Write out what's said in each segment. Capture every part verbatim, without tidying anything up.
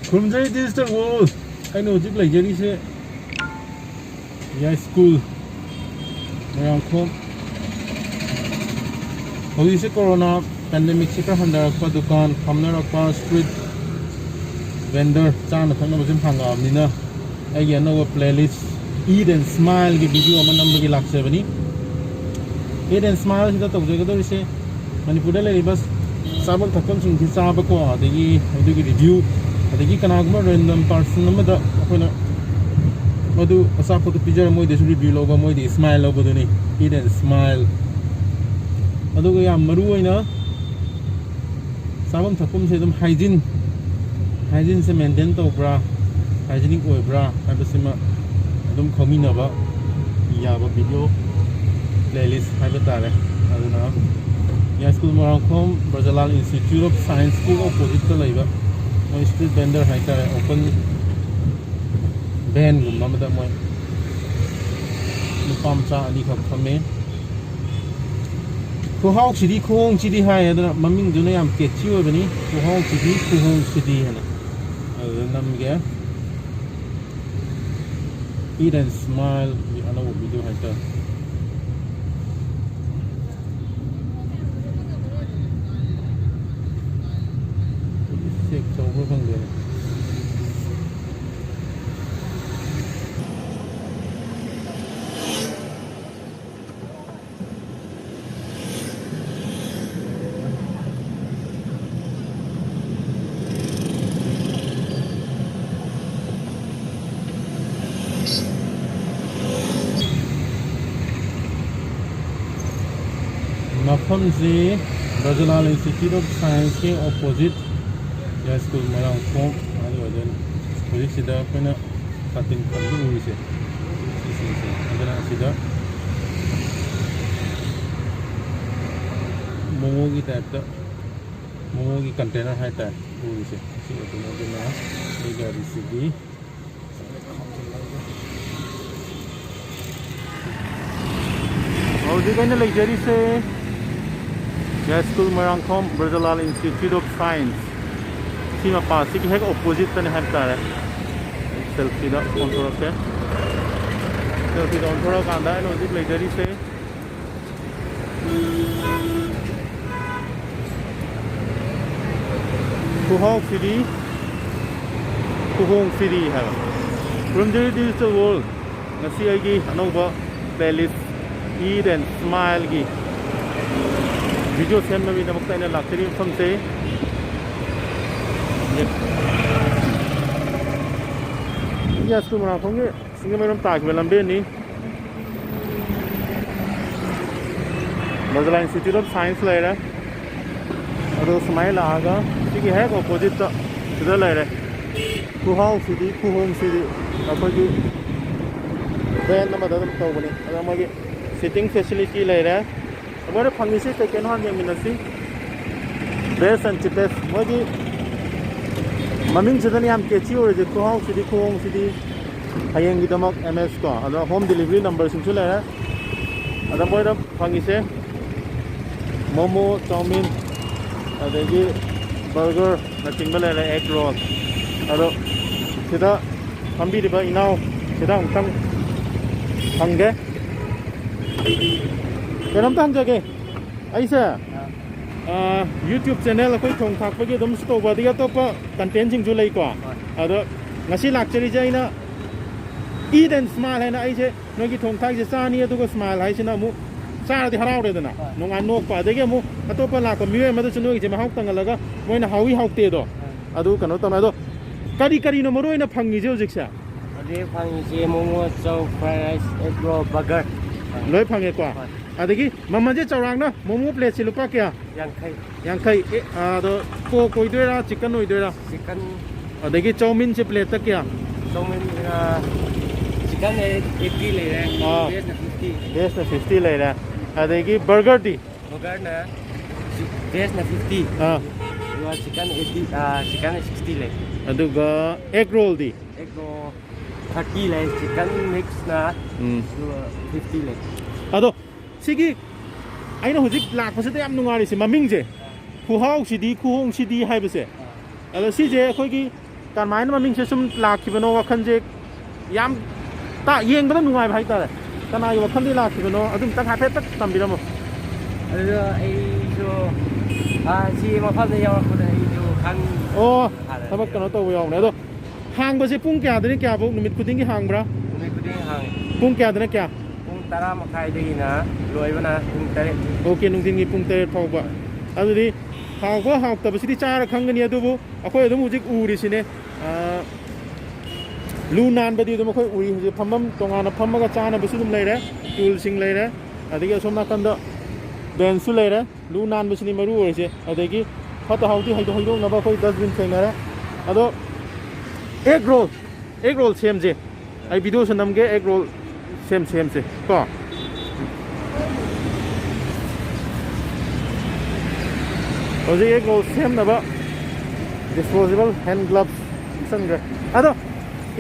ꯈꯨꯔꯨꯝꯖꯔꯤ digital world꯫ ꯑꯩꯅ ꯍꯧꯖꯤꯛ ꯂꯩꯖꯔꯤꯁꯦ ꯌꯥꯏꯁ꯭ꯀꯨꯜ ꯃꯣꯏꯔꯥꯡꯈꯣꯝ꯫ ꯍꯧꯖꯤꯛꯁꯦ corona pandemicꯁꯦ ꯈꯔ ꯍꯟꯊꯔꯛꯄ, ꯗꯨꯀꯥꯟ ꯐꯝꯅꯔꯛꯄ, street vendor ꯆꯥꯅ ꯊꯛꯅꯕꯁꯦ ꯍꯥꯡꯉꯛꯑꯕꯅꯤꯅ ꯑꯩꯒꯤ ꯑꯅꯧꯕ playlist Eat and Smileꯒꯤ video ꯑꯃ ꯅꯝꯕꯒꯤ ꯂꯥꯛꯆꯕꯅꯤ꯫ Eat and Smileꯁꯤꯗ ꯇꯧꯖꯒꯗꯧꯔꯤꯁꯦ ꯃꯅꯤꯄꯨꯔꯗ ꯂꯩꯔꯤꯕ ꯆꯥꯐꯝ ꯊꯛꯐꯝꯁꯤꯡꯁꯤ ꯆꯥꯕꯀꯣ, ꯑꯗꯒꯤ ꯑꯗꯨꯒꯤ review, ꯑꯗꯒꯤ ꯀꯅꯥꯒꯨꯝꯕ random person ꯑꯃꯗ ꯑꯩꯈꯣꯏꯅ ꯃꯗꯨ ꯑꯆꯥꯄꯣꯠꯇꯨ ꯄꯤꯖꯔ ꯃꯣꯏꯗꯁꯨ review ꯂꯧꯕ, ꯃꯣꯏꯗꯒꯤ smile ꯂꯧꯕꯗꯨꯅꯤ Eat and Smile꯫ ꯑꯗꯨꯒ ꯌꯥꯝ ꯃꯔꯨ ꯑꯣꯏꯅ ꯆꯥꯐꯝ ꯊꯛꯐꯝꯁꯦ ꯑꯗꯨꯝ hygiene, hygieneꯁꯦ maintain ꯇꯧꯕ꯭ꯔꯥ, hygienic ꯑꯣꯏꯕ꯭ꯔꯥ ꯍꯥꯏꯕꯁꯤꯃ ꯑꯗꯨꯝ ꯈꯪꯃꯤꯟꯅꯕ ꯌꯥꯕ video playlist ꯍꯥꯏꯕ ꯇꯥꯔꯦ꯫ ꯑꯗꯨꯅ ꯌꯥꯏꯁ꯭ꯀꯨꯜ ꯃꯣꯏꯔꯥꯡꯈꯣꯝ ꯕ꯭ꯔꯖꯂꯥꯜ Institute of Scienceꯀꯤ oppositeꯇ ꯂꯩꯕ ꯃꯣꯏ street vendor ꯍꯥꯏꯇꯥꯔꯦ, open vanꯒꯨꯝꯕ ꯑꯃꯗ ꯃꯣꯏ ꯅꯨꯄꯥ ꯃꯆꯥ ꯑꯅꯤꯈꯛ ꯐꯝꯃꯦ꯫ ꯈꯨꯍꯥꯎꯁꯤꯗꯤ, ꯈꯨꯍꯣꯡꯁꯤꯗꯤ ꯍꯥꯏ, ꯑꯗꯨꯅ ꯃꯃꯤꯡꯗꯨꯅ ꯌꯥꯝ catchy ꯑꯣꯏꯕꯅꯤ, ꯈꯨꯍꯥꯎꯁꯤꯗꯤ, ꯈꯨꯍꯣꯡꯁꯤꯗꯤ ꯍꯥꯏꯅ꯫ ꯑꯗꯨꯗ ꯅꯝꯒꯦ꯫ Eat and Smileꯒꯤ ꯑꯅꯧꯕ video ꯍꯥꯏꯇꯥꯔꯦ꯫ Save ꯇꯧꯕ꯭ꯔꯥ ꯈꯪꯗꯦꯅꯦ꯫ ꯃꯐꯝꯁꯤ ꯕ꯭ꯔꯖꯂꯥꯜ Institute of Scienceꯀꯤ opposite, ꯌꯥꯏꯁ꯭ꯀꯨꯜ ꯃꯣꯏꯔꯥꯡꯈꯣꯝ ꯍꯥꯏꯅ ꯑꯣꯏꯗꯣꯏꯅꯤ꯫ ꯍꯧꯖꯤꯛꯁꯤꯗ ꯑꯩꯈꯣꯏꯅ ꯀꯥꯇꯤꯟ ꯈꯟꯕ ꯎꯔꯤꯁꯦ, ꯁꯤꯁꯤꯡꯁꯦ꯫ ꯑꯗꯨꯅ ꯑꯁꯤꯗ ꯃꯣꯃꯣꯒꯤ typeꯇ, ꯃꯣꯃꯣꯒꯤ container ꯍꯥꯏꯇꯥꯔꯦ ꯎꯔꯤꯁꯦ꯫ ꯁꯤ ꯑꯗꯨꯅ, ꯑꯗꯨꯅ ꯑꯩ ꯒꯥꯔꯤꯁꯤꯗꯤ ꯍꯧꯖꯤꯛ ꯑꯩꯅ ꯂꯩꯖꯔꯤꯁꯦ ꯌꯥꯏꯁ꯭ꯀꯨꯜ ꯃꯣꯏꯔꯥꯡꯈꯣꯝ ꯕ꯭ꯔꯖꯂꯥꯜ Institute of Science꯫ ꯁꯤ ꯃꯄꯥꯁꯤꯒꯤ ꯍꯦꯛ ꯑꯣꯄꯣꯖꯤꯠꯇꯅꯦ ꯍꯥꯏꯕ ꯇꯥꯔꯦ꯫ ꯁꯦꯜꯐꯤꯗ ꯑꯣꯟꯊꯣꯔꯛꯀꯦ꯫ ꯁꯦꯜꯐꯤꯗ ꯑꯣꯟꯊꯣꯔꯛꯑꯀꯥꯟꯗ ꯑꯩꯅ ꯍꯧꯖꯤꯛ ꯂꯩꯖꯔꯤꯁꯦ ꯈꯨꯍꯥꯎ ꯁꯤꯗꯤ, ꯈꯨꯍꯣꯡ ꯁꯤꯗꯤ ꯍꯥꯏꯕ꯫ ꯈꯨꯔꯨꯝꯖꯔꯤ digital world꯫ ꯉꯁꯤ ꯑꯩꯒꯤ ꯑꯅꯧꯕ playlist Eat and Smileꯒꯤ video ꯁꯦꯝꯅꯕꯒꯤꯗꯃꯛꯇ ꯑꯩꯅ ꯂꯥꯛꯆꯔꯤꯕ ꯃꯐꯝꯁꯦ ꯏꯟꯗꯤꯌꯥ ꯁ꯭ꯀꯨꯜ ꯃꯣꯏꯔꯥꯡꯈꯣꯝꯒꯤ ꯁꯤꯡꯖꯃꯩꯔꯣꯝ ꯇꯥꯈꯤꯕ ꯂꯝꯕꯦꯟꯅꯤ꯫ ꯕꯖꯥꯂꯥ Institute of Science ꯂꯩꯔꯦ꯫ ꯑꯗꯣ ꯁꯨꯃꯥꯏꯅ ꯂꯥꯛꯑꯒ ꯁꯤꯒꯤ ꯍꯦꯛ ꯑꯣꯄꯣꯖꯤꯠꯇ ꯁꯤꯗ ꯂꯩꯔꯦ꯫ ꯈꯨꯍꯥꯎꯁꯤꯗꯤ, ꯈꯨꯍꯣꯡꯁꯤꯗꯤ ꯑꯩꯈꯣꯏꯒꯤ brand ꯑꯃꯗ ꯑꯗꯨꯝ ꯇꯧꯕꯅꯤ꯫ ꯑꯗꯣ ꯃꯣꯏꯒꯤ seating facility ꯂꯩꯔꯦ꯫ ꯃꯣꯏꯅ ꯐꯪꯉꯤꯁꯤ ꯀꯩ ꯀꯩꯅꯣ ꯍꯥꯟꯅ ꯌꯦꯡꯃꯤꯟꯅꯁꯤ꯫ Best and cheapest꯫ ꯃꯣꯏꯒꯤ ꯃꯃꯤꯡꯁꯤꯗꯅ ꯌꯥꯝ catchy ꯑꯣꯏꯔꯤꯁꯦ, ꯈꯨꯍꯥꯎꯁꯤꯗꯤ, ꯈꯨꯍꯣꯡꯁꯤꯗꯤ꯫ ꯍꯌꯦꯡꯒꯤꯗꯃꯛ ꯑꯦꯝ ꯑꯦꯁ ꯀꯣ, ꯑꯗꯣ home delivery numberꯁꯤꯡꯁꯨ ꯂꯩꯔꯦ꯫ ꯑꯗ ꯃꯣꯏꯅ ꯐꯪꯉꯤꯁꯦ ꯃꯣꯃꯣ, ꯆꯧꯃꯤꯟ, ꯑꯗꯒꯤ burgerꯅꯆꯤꯡꯕ ꯂꯩꯔꯦ, egg roll꯫ ꯑꯗꯣ ꯁꯤꯗ ꯐꯝꯕꯤꯔꯤꯕ ꯏꯅꯥꯎ ꯁꯤꯗ ꯑꯃꯨꯛꯇꯪ ꯍꯪꯒꯦ꯫ ꯀꯩꯅꯣꯝꯇ ꯍꯪꯖꯒꯦ꯫ ꯑꯩꯁꯦ, ꯑꯥ, YouTube channel ꯑꯩꯈꯣꯏ ꯊꯣꯡ ꯊꯥꯛꯄꯒꯤ ꯑꯗꯨꯝꯁꯨ ꯇꯧꯕ, ꯑꯗꯒꯤ ꯑꯇꯣꯞꯄ contentꯁꯤꯡꯁꯨ ꯂꯩꯀꯣ꯫ ꯍꯣꯏ꯫ ꯑꯗꯣ ꯉꯁꯤ ꯂꯥꯛꯆꯔꯤꯁꯦ ꯑꯩꯅ Eat and Smile ꯍꯥꯏꯅ, ꯑꯩꯁꯦ ꯅꯣꯏꯒꯤ ꯊꯣꯡ ꯊꯥꯛꯁꯦ ꯆꯥꯅꯤ, ꯑꯗꯨꯒ smile ꯍꯥꯏꯁꯤꯅ ꯑꯃꯨꯛ ꯆꯥꯔꯗꯤ ꯍꯔꯥꯎꯔꯦꯗꯅ, ꯍꯣꯏ꯫ ꯅꯨꯡꯉꯥꯏ ꯅꯣꯛꯄ, ꯑꯗꯒꯤ ꯑꯃꯨꯛ ꯑꯇꯣꯞꯄ ꯂꯥꯛꯄ ꯃꯤꯑꯣꯏ ꯑꯃꯗꯁꯨ ꯅꯣꯏꯒꯤꯁꯦ ꯃꯍꯥꯎ ꯇꯪꯍꯜꯂꯒ ꯃꯣꯏꯅ ꯍꯥꯎꯏ ꯍꯥꯎꯇꯦꯗꯣ, ꯍꯣꯏ꯫ ꯑꯗꯨ ꯀꯩꯅꯣ ꯇꯧꯅ꯫ ꯑꯗꯣ ꯀꯔꯤ ꯀꯔꯤꯅꯣ ꯃꯔꯨ ꯑꯣꯏꯅ ꯐꯪꯉꯤꯁꯦ ꯍꯧꯖꯤꯛꯁꯦ? ꯍꯧꯖꯤꯛ ꯐꯪꯉꯤꯁꯦ ꯃꯣꯃꯣ, ꯆꯧ, fried rice, egg roll, burger꯫ ꯂꯣꯏ ꯐꯪꯉꯦꯀꯣ? ꯍꯣꯏ꯫ ꯑꯗꯒꯤ ꯃꯃꯜꯁꯦ ꯆꯥꯎꯔꯥꯛꯅ ꯃꯣꯃꯣ plateꯁꯦ ꯂꯨꯄꯥ ꯀꯌꯥ? ꯌꯥꯡꯈꯩ꯫ ꯌꯥꯡꯈꯩ꯫ ꯑꯦ, ꯑꯗꯣ pork ꯑꯣꯏꯗꯣꯏꯔꯥ, chicken ꯑꯣꯏꯗꯣꯏꯔꯥ? Chicken꯫ ꯑꯗꯒꯤ ꯆꯧꯃꯤꯟꯁꯦ plateꯇ ꯀꯌꯥ? ꯆꯧꯃꯤꯟ, ꯑ, chicken eighty ꯂꯩꯔꯦ, ꯑꯥ꯫ Vegꯅ fifty꯫ Vegꯅ fifty ꯂꯩꯔꯦ꯫ ꯑꯗꯒꯤ burgerꯗꯤ? Burgerꯅ, vegꯅ fifty꯫ ꯑꯥ꯫ ꯑꯗꯨꯒ chicken eighty, ꯑ, chicken sixty ꯂꯩ꯫ ꯑꯗꯨꯒ egg rollꯗꯤ? Egg roll thirty ꯂꯩ, chicken mixꯅ, ꯎꯝ꯫ ꯑꯗꯨꯒ fifty ꯂꯩ꯫ ꯑꯗꯣ ꯁꯤꯒꯤ ꯑꯩꯅ ꯍꯧꯖꯤꯛ ꯂꯥꯛꯄꯁꯤꯗ ꯌꯥꯝ ꯅꯨꯡꯉꯥꯏꯔꯤꯁꯦ, ꯃꯃꯤꯡꯁꯦ, ꯈꯨꯍꯥꯎꯁꯤꯗꯤ, ꯈꯨꯍꯣꯡꯁꯤꯗꯤ ꯍꯥꯏꯕꯁꯦ꯫ ꯑꯥ꯫ ꯑꯗꯣ ꯁꯤꯁꯦ ꯑꯩꯈꯣꯏꯒꯤ ꯀꯔꯝꯍꯥꯏꯅ ꯃꯃꯤꯡꯁꯦ ꯁꯨꯝ ꯂꯥꯛꯈꯤꯕꯅꯣ, ꯋꯥꯈꯜꯁꯦ ꯌꯥꯝ ꯇꯥ-, ꯌꯦꯡꯕꯗ ꯅꯨꯡꯉꯥꯏꯕ ꯍꯥꯏꯇꯥꯔꯦ꯫ ꯀꯅꯥꯒꯤ ꯋꯥꯈꯜꯗꯒꯤ ꯂꯥꯛꯈꯤꯕꯅꯣ ꯑꯗꯨꯝꯇꯪ ꯍꯥꯏꯐꯦꯠꯇ ꯇꯝꯕꯤꯔꯝꯃꯣ꯫ ꯑꯗꯨꯗ ꯑꯩꯁꯨ, ꯑꯥ, ꯁꯤ ꯃꯐꯝꯗ ꯌꯧꯔꯛꯄꯗ ꯑꯩꯁꯨ ꯈꯪ-, ꯑꯣ, ꯍꯥꯟꯅ ꯊꯕꯛ ꯀꯩꯅꯣ ꯇꯧꯕ ꯌꯥꯎꯕꯅꯦ꯫ ꯑꯗꯣ ꯍꯥꯡꯕꯁꯦ ꯄꯨꯡ ꯀꯌꯥꯗꯒꯤ ꯀꯌꯥꯐꯧ ꯅꯨꯃꯤꯠ ꯈꯨꯗꯤꯡꯒꯤ ꯍꯥꯡꯕ꯭ꯔꯥ? ꯅꯨꯃꯤꯠ ꯈꯨꯗꯤꯡꯒꯤ ꯍꯥꯡꯉꯤ꯫ ꯄꯨꯡ ꯀꯌꯥꯗꯅ ꯀꯌꯥ? ꯄꯨꯡ ꯇꯔꯥ ꯃꯈꯥꯏꯗꯒꯤꯅ ꯂꯣꯏꯕꯅ ꯄꯨꯡ ꯇꯔꯦꯠ꯫ ꯑꯣꯀꯦ, ꯅꯨꯡꯊꯤꯟꯒꯤ ꯄꯨꯡ ꯇꯔꯦꯠ ꯐꯥꯎꯕ꯫ ꯑꯗꯨꯗꯤ ꯍꯥꯎꯕ ꯍꯥꯎꯇꯕꯁꯤꯗꯤ ꯆꯥꯔ ꯈꯪꯒꯅꯤ, ꯑꯗꯨꯕꯨ ꯑꯩꯈꯣꯏ ꯑꯗꯨꯝ ꯍꯧꯖꯤꯛ ꯎꯔꯤꯁꯤꯅꯦ꯫ ꯑꯥ, ꯂꯨ ꯅꯥꯟꯕꯗꯤ ꯑꯗꯨꯝ ꯑꯩꯈꯣꯏ ꯎꯔꯤ꯫ ꯍꯧꯖꯤꯛ ꯐꯝꯐꯝ ꯇꯣꯉꯥꯟꯅ ꯐꯝꯃꯒ ꯆꯥꯅꯕꯁꯨ ꯑꯗꯨꯝ ꯂꯩꯔꯦ, ꯇꯨꯜꯁꯤꯡ ꯂꯩꯔꯦ, ꯑꯗꯒꯤ ꯑꯁꯣꯝ ꯅꯥꯀꯟꯗ ꯕꯦꯟꯁꯁꯨ ꯂꯩꯔꯦ꯫ ꯂꯨ ꯅꯥꯟꯕꯁꯤꯅꯤ ꯃꯔꯨ ꯑꯣꯏꯔꯤꯁꯦ꯫ ꯑꯗꯒꯤ ꯐꯠꯇ ꯍꯥꯎꯗꯤ ꯍꯩꯗꯣꯛ ꯍꯩꯗꯣꯛꯅꯕ ꯑꯩꯈꯣꯏ ꯗꯁꯕꯤꯟ ꯊꯦꯡꯅꯔꯦ꯫ ꯑꯗꯣ ꯑꯦꯒ ꯔꯣꯜ, ꯑꯦꯒ ꯔꯣꯜ ꯁꯦꯝꯁꯦ꯫ ꯑꯩ ꯚꯤꯗꯤꯑꯣꯁꯨ ꯅꯝꯒꯦ, ꯑꯦꯒ ꯔꯣꯜ ꯁꯦꯝ ꯁꯦꯝꯁꯦ ꯀꯣ꯫ ꯍꯧꯖꯤꯛ ꯑꯦꯒ ꯔꯣꯜ ꯁꯦꯝꯅꯕ disposable hand gloves ꯆꯪꯈ꯭ꯔꯦ꯫ ꯑꯗꯣ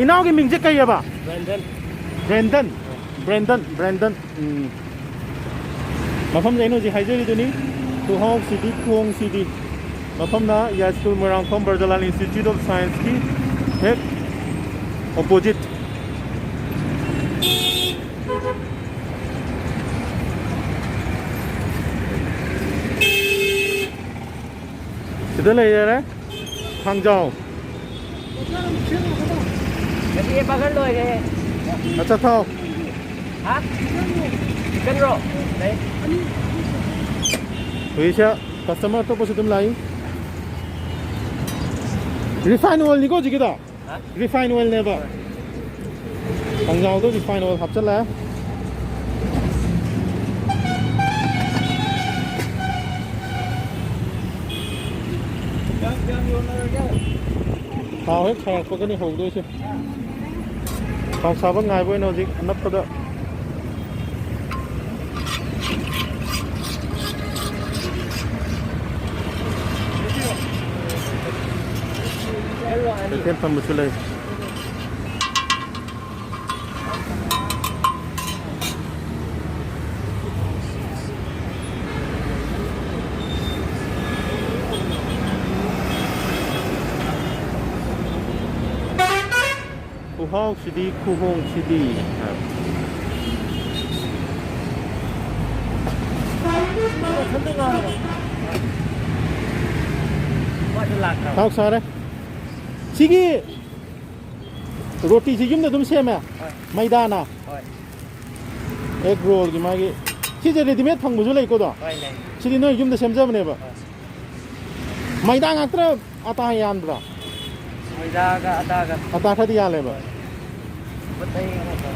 ꯏꯅꯥꯎꯒꯤ ꯃꯤꯡꯁꯦ ꯀꯩꯑꯕ? ꯕ꯭ꯔꯦꯟꯗꯟ꯫ ꯕ꯭ꯔꯦꯟꯗꯟ꯫ ꯕ꯭ꯔꯦꯟꯗꯟ, ꯕ꯭ꯔꯦꯟꯗꯟ꯫ ꯎꯝ꯫ ꯃꯐꯝꯁꯦ ꯑꯩꯅ ꯍꯧꯖꯤꯛ ꯍꯥꯏꯖꯔꯤꯗꯨꯅꯤ, ꯇꯨꯍꯥꯎ ꯁꯤꯗꯤ, ꯊꯣꯡ ꯁꯤꯗꯤ꯫ ꯃꯐꯝꯅ ꯌꯥꯏꯁ꯭ꯀꯨꯜ ꯃꯣꯏꯔꯥꯡꯈꯣꯝ ꯕꯔꯖꯂꯥꯜ Institute of Science ꯀꯤ ꯍꯦꯛ opposite꯫ ꯁꯤꯗ ꯂꯩꯔꯦ ꯊꯥꯡꯖꯥꯎ꯫ ꯉꯁꯤ ꯕꯒꯔ ꯂꯣꯏꯔꯦ꯫ ꯑꯠꯆꯥ, ꯊꯥꯎ꯫ ꯍꯥ? ꯆꯤꯛꯀꯟꯔꯣ? ꯂꯩ꯫ ꯍꯧꯖꯤꯛꯁꯦ customer ꯑꯇꯣꯞꯄꯁꯨ ꯑꯗꯨꯝ ꯂꯥꯛꯏ꯫ Refine oil ꯅꯤꯀꯣ ꯍꯧꯖꯤꯛꯀꯤꯗꯣ? ꯍꯥ? Refine oil ꯅꯦꯕ꯫ ꯊꯥꯡꯖꯥꯎꯗꯣ refine oil ꯍꯥꯞꯆꯜꯂꯦ꯫ ꯊꯥꯎ ꯍꯦꯛ ꯁꯥꯔꯛꯄꯒꯅꯤ ꯍꯧꯗꯣꯏꯁꯦ꯫ ꯊꯥꯎ ꯁꯥꯕ ꯉꯥꯏꯕ ꯑꯣꯏꯅ ꯍꯧꯖꯤꯛ ꯑꯅꯛꯄꯗ ꯀꯩꯊꯦꯜ ꯐꯝꯕꯁꯨ ꯂꯩ꯫ ꯈꯨꯍꯥꯎꯁꯤꯗꯤ, ꯈꯨꯍꯣꯡꯁꯤꯗꯤ꯫ ꯃꯥꯁꯨ ꯂꯥꯛꯈ꯭ꯔꯕ? ꯆꯥꯛ ꯆꯥꯔꯦ꯫ ꯁꯤꯒꯤ ꯔꯣꯇꯤꯁꯤ ꯌꯨꯝꯗ ꯑꯗꯨꯝ ꯁꯦꯝꯃꯦ? ꯍꯣꯏ꯫ ꯃꯩꯗꯥꯅ? ꯍꯣꯏ꯫ ꯑꯦꯒ ꯔꯣꯜꯒꯤ ꯃꯥꯒꯤ, ꯁꯤꯁꯦ ꯔꯦꯗꯤꯃꯦꯗ ꯐꯪꯕꯁꯨ ꯂꯩꯀꯣ ꯑꯗꯣ? ꯍꯣꯏ, ꯂꯩ꯫ ꯁꯤꯗꯤ ꯅꯣꯏ ꯌꯨꯝꯗ ꯁꯦꯝꯖꯕꯅꯦꯕ? ꯍꯣꯏ꯫ ꯃꯩꯗꯥ ꯉꯥꯛꯇꯔ ꯑꯇꯥ ꯌꯥꯟꯕ꯭ꯔꯥ? ꯃꯩꯗꯥꯒ ꯑꯇꯥꯒ꯫ ꯑꯇꯥ ꯈꯔꯗꯤ ꯌꯥꯜꯂꯦꯕ? ꯍꯣꯏ꯫ ꯄꯣꯠ ꯆꯩ ꯑꯃ ꯇꯧ꯫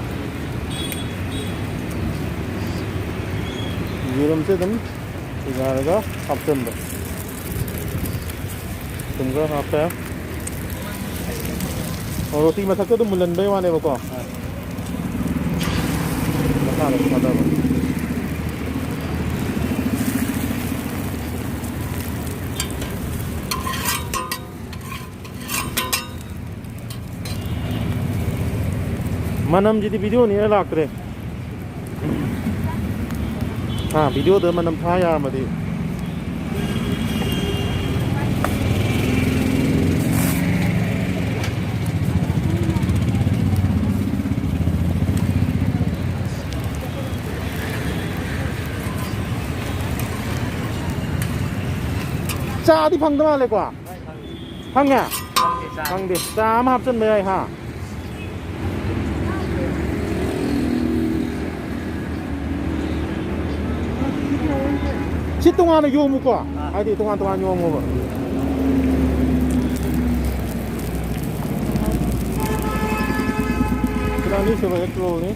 ꯌꯦꯔꯨꯝꯁꯦ ꯑꯗꯨꯝ ꯊꯨꯒꯥꯏꯔꯒ ꯍꯥꯞꯆꯟꯕ꯫ ꯊꯨꯝ ꯈꯔ ꯍꯥꯞꯄꯦ꯫ ꯑꯣ, ꯔꯣꯇꯤ ꯃꯊꯛꯇ ꯑꯗꯨꯝ ꯃꯨꯜꯍꯟꯕꯩ ꯋꯥꯅꯦꯕꯀꯣ꯫ ꯍꯣꯏ꯫ ꯃꯈꯥꯗ ꯊꯥꯗꯕ꯫ ꯃꯅꯝꯁꯤꯗꯤ ꯚꯤꯗꯤꯑꯣꯅꯤꯅ ꯂꯥꯛꯇ꯭ꯔꯦ꯫ ꯍꯥ, ꯚꯤꯗꯤꯑꯣꯗ ꯃꯅꯝ ꯊꯥ ꯌꯥꯔꯝꯃꯗꯤ꯫ ꯆꯥꯗꯤ ꯐꯪꯗ ꯃꯥꯜꯂꯦꯀꯣ? ꯐꯪꯉꯦ? ꯐꯪꯗꯦ, ꯆꯥ꯫ ꯐꯪꯗꯦ꯫ ꯆꯥ ꯑꯃ ꯍꯥꯞꯆꯤꯟꯕ ꯌꯥꯏ, ꯍꯥ? ꯁꯤ ꯇꯣꯉꯥꯟꯅ ꯌꯣꯝꯃꯨꯀꯣ꯫ ꯑꯥ꯫ ꯍꯥꯏꯗꯤ ꯇꯣꯉꯥꯟ ꯇꯣꯉꯥꯟ ꯌꯣꯝꯃꯣꯕ꯫ ꯁꯤꯗ ꯑꯅꯤꯁꯨꯕ ꯑꯦꯒ ꯔꯣꯜꯅꯤ꯫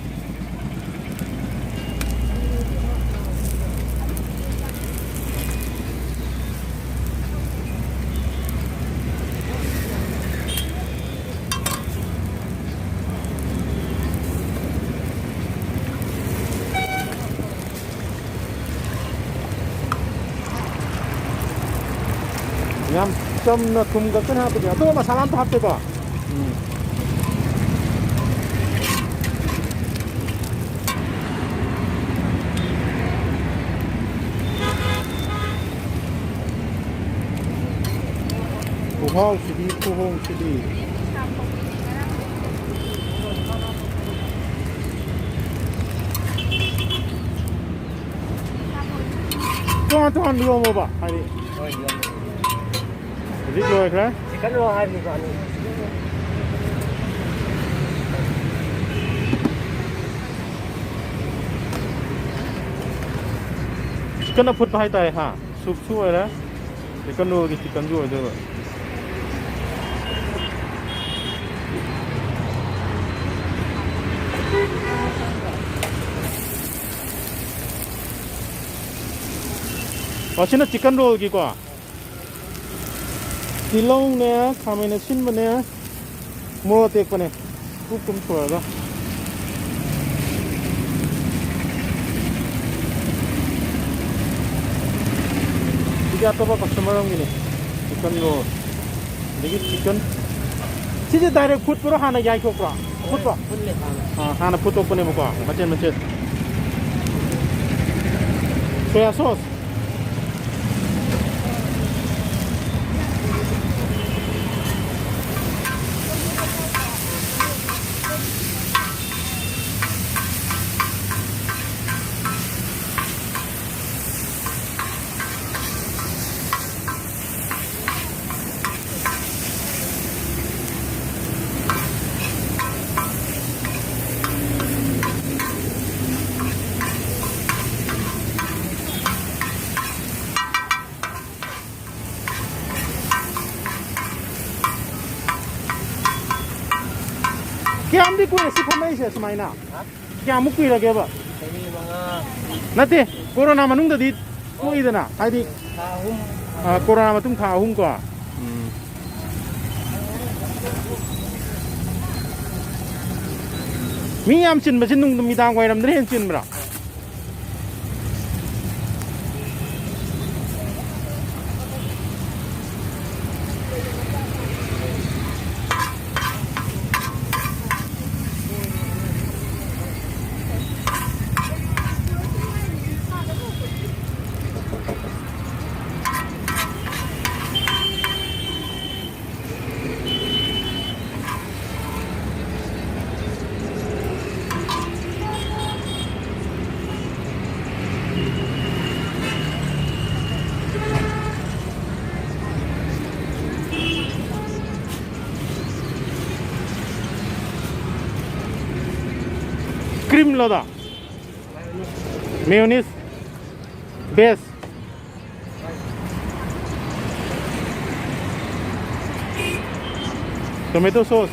ꯌꯥꯝ ꯆꯝꯅ ꯊꯨꯝ ꯈꯛꯇꯅꯦ ꯍꯥꯞꯄꯤꯁꯦ, ꯑꯇꯣꯞꯄ ꯃꯁꯥꯂꯥ ꯑꯝꯇ ꯍꯥꯞꯇꯦꯀꯣ? ꯎꯝ꯫ ꯈꯨꯍꯥꯎꯁꯤꯗꯤ, ꯈꯨꯍꯣꯡꯁꯤꯗꯤ꯫ ꯇꯣꯉꯥꯟ ꯇꯣꯉꯥꯟ ꯌꯣꯝꯃꯣꯕ, ꯍꯥꯏꯗꯤ꯫ ꯍꯣꯏ, ꯌꯣꯝꯃꯣ꯫ ꯍꯧꯖꯤꯛ ꯂꯣꯏꯈ꯭ꯔꯦ꯫ ꯆꯤꯛꯀꯟ ꯔꯣꯜ ꯍꯥꯏꯕꯅꯤꯀꯣ, ꯑꯅꯤ꯫ ꯆꯤꯛꯀꯟ ꯑꯐꯨꯠꯄ ꯍꯥꯏꯇꯥꯔꯦ, ꯍꯥ? ꯁꯨꯞꯁꯨ ꯑꯣꯏꯔꯦ, ꯆꯤꯛꯀꯟ ꯔꯣꯜꯒꯤ ꯆꯤꯛꯀꯟꯁꯨ ꯑꯣꯏꯗꯣꯏꯕ꯫ ꯑꯣ, ꯁꯤꯅ ꯆꯤꯛꯀꯟ ꯔꯣꯜꯒꯤꯀꯣ꯫ ꯇꯤꯜꯍꯧꯅꯦ, ꯈꯥꯃꯦꯟ ꯑꯁꯤꯟꯕꯅꯦ, ꯃꯣꯔꯣꯛ ꯑꯇꯦꯛꯄꯅꯦ꯫ ꯀꯨꯞ ꯀꯨꯝ ꯁꯣꯏꯔꯒ꯫ ꯁꯤꯗꯤ ꯑꯇꯣꯞꯄ ꯀꯁꯇꯃꯔ ꯑꯃꯒꯤꯅꯦ꯫ Chicken roll. ꯑꯗꯒꯤ ꯆꯤꯛꯀꯟ꯫ ꯁꯤꯁꯦ ꯗꯥꯏꯔꯦꯛ ꯐꯨꯠꯄ꯭ꯔꯣ, ꯍꯥꯟꯅ ꯌꯥꯏꯊꯣꯛꯄ꯭ꯔꯣ? ꯐꯨꯠꯄ꯭ꯔꯣ? ꯐꯨꯠꯂꯦ ꯍꯥꯟꯅ꯫ ꯑꯥ, ꯍꯥꯟꯅ ꯐꯨꯠꯇꯣꯛꯄꯅꯦꯕꯀꯣ, ꯃꯆꯦꯠ ꯃꯆꯦꯠ꯫ ꯁꯣꯌꯥ ꯁꯣꯁ꯫ ꯀꯌꯥꯝꯗꯤ ꯀꯨꯏꯔꯦ ꯁꯤ ꯐꯝꯃꯛꯏꯁꯦ ꯁꯨꯃꯥꯏꯅ? ꯍꯥ? ꯀꯌꯥꯃꯨꯛ ꯀꯨꯏꯔꯒꯦꯕ? ꯆꯍꯤ ꯃꯉꯥ꯫ ꯅꯠꯇꯦ, ꯀꯣꯔꯣꯅꯥ ꯃꯅꯨꯡꯗꯗꯤ ꯊꯣꯛꯏꯗꯅ, ꯍꯥꯏꯗꯤ, ꯊꯥ ꯑꯍꯨꯝ꯫ ꯑ, ꯀꯣꯔꯣꯅꯥ ꯃꯇꯨꯡ ꯊꯥ ꯑꯍꯨꯝ ꯀꯣ꯫ ꯎꯝ꯫ ꯃꯤ ꯌꯥꯝ ꯆꯤꯟꯕꯁꯦ ꯅꯨꯡ-, ꯅꯨꯃꯤꯗꯥꯡ ꯋꯥꯏꯔꯝꯗꯅ ꯍꯦꯟꯅ ꯆꯤꯟꯕ꯭ꯔꯥ? Cream load? Mayonnaise? Base? Tomato sauce?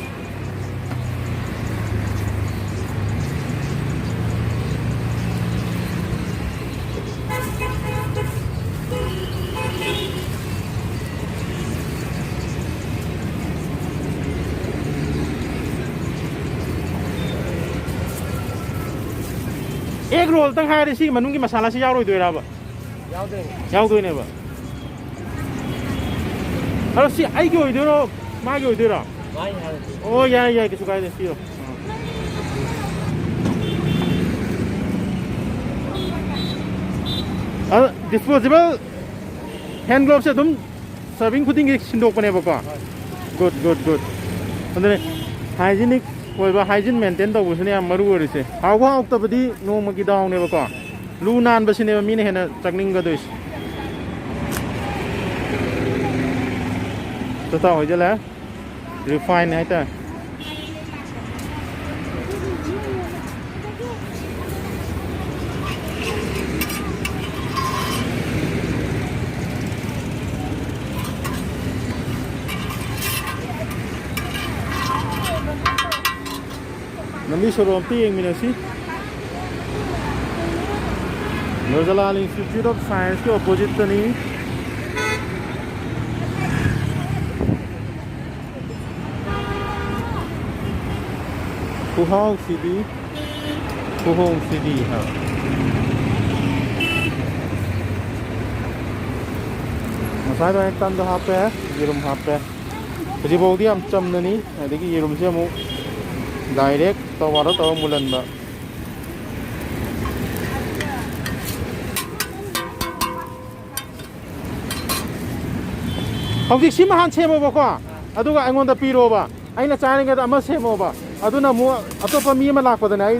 Egg roll ꯇꯪ ꯍꯥꯏꯔꯗꯤ ꯁꯤꯒꯤ ꯃꯅꯨꯡꯒꯤ ꯃꯁꯥꯂꯥꯁꯤ ꯌꯥꯎꯔꯣꯏꯗꯣꯏꯔꯕ? ꯌꯥꯎꯗꯣꯏꯅꯦ꯫ ꯌꯥꯎꯗꯣꯏꯅꯦꯕ꯫ ꯑꯗꯣ ꯁꯤ ꯑꯩꯒꯤ ꯑꯣꯏꯗꯣꯏꯔꯣ, ꯃꯥꯒꯤ ꯑꯣꯏꯗꯣꯏꯔꯣ? ꯃꯥꯏ ꯍꯥꯏꯔꯗꯤ꯫ ꯑꯣ, ꯌꯥꯏ, ꯌꯥꯏ, ꯀꯩꯁꯨ ꯀꯥꯏꯗꯦ, ꯄꯤꯔꯣ꯫ ꯑꯗꯣ disposable hand gloveꯁꯦ ꯑꯗꯨꯝ serving ꯈꯨꯗꯤꯡꯒꯤ ꯁꯤꯟꯗꯣꯛꯄꯅꯦꯕꯀꯣ꯫ ꯍꯣꯏ꯫ Good, good, good. ꯑꯗꯨꯅꯦ, hygienic ꯑꯣꯏꯕ, hygiene maintain ꯇꯧꯕꯁꯤꯅ ꯌꯥꯝ ꯃꯔꯨ ꯑꯣꯏꯔꯤꯁꯦ꯫ ꯍꯥꯎꯕ ꯍꯥꯎꯇꯕꯗꯤ ꯅꯣꯡꯃꯒꯤ ꯗꯥꯎꯅꯦꯕꯀꯣ꯫ ꯂꯨ ꯅꯥꯟꯕꯁꯤꯅꯦꯕ ꯃꯤꯅ ꯍꯦꯟꯅ ꯆꯪꯅꯤꯡꯒꯗꯣꯏꯁꯦ꯫ ꯇꯇꯥ ꯍꯣꯏꯗ ꯂꯥꯛꯑꯦ꯫ Refine ꯍꯥꯏꯇꯥꯔꯦ꯫ ꯂꯝꯕꯤ ꯁꯣꯔꯣꯛ ꯑꯝꯇ ꯌꯦꯡꯃꯤꯟꯅꯁꯤ꯫ ꯅꯖꯔꯂꯥꯜ Institute of Scienceꯀꯤ oppositeꯇꯅꯤ꯫ ꯈꯨꯍꯥꯎꯁꯤꯗꯤ, ꯈꯨꯍꯣꯡꯁꯤꯗꯤ, ꯍꯥ꯫ ꯉꯁꯥꯏꯗꯣ ꯑꯩ ꯇꯟꯗꯣ ꯍꯥꯞꯄꯦ, ꯌꯦꯔꯨꯝ ꯍꯥꯞꯄꯦ꯫ ꯍꯧꯖꯤꯛꯐꯥꯎꯗꯤ ꯌꯥꯝ ꯆꯝꯅꯅꯤ, ꯑꯗꯒꯤ ꯌꯦꯔꯨꯝꯁꯦ ꯑꯃꯨꯛ direct ꯇꯋꯥꯗ ꯇꯧꯔ ꯃꯨꯜꯍꯟꯕ꯫ ꯍꯧꯖꯤꯛ ꯁꯤꯃ ꯍꯥꯟꯅ ꯁꯦꯝꯃꯣꯕꯀꯣ, ꯑꯗꯨꯒ ꯑꯩꯉꯣꯟꯗ ꯄꯤꯔꯣꯕ꯫ ꯑꯩꯅ ꯆꯥꯔꯤꯉꯩꯗ ꯑꯃ ꯁꯦꯝꯃꯣꯕ, ꯑꯗꯨꯅ ꯑꯃꯨꯛ ꯑꯇꯣꯞꯄ ꯃꯤ ꯑꯃ ꯂꯥꯛꯄꯗꯅꯦ ꯑꯩ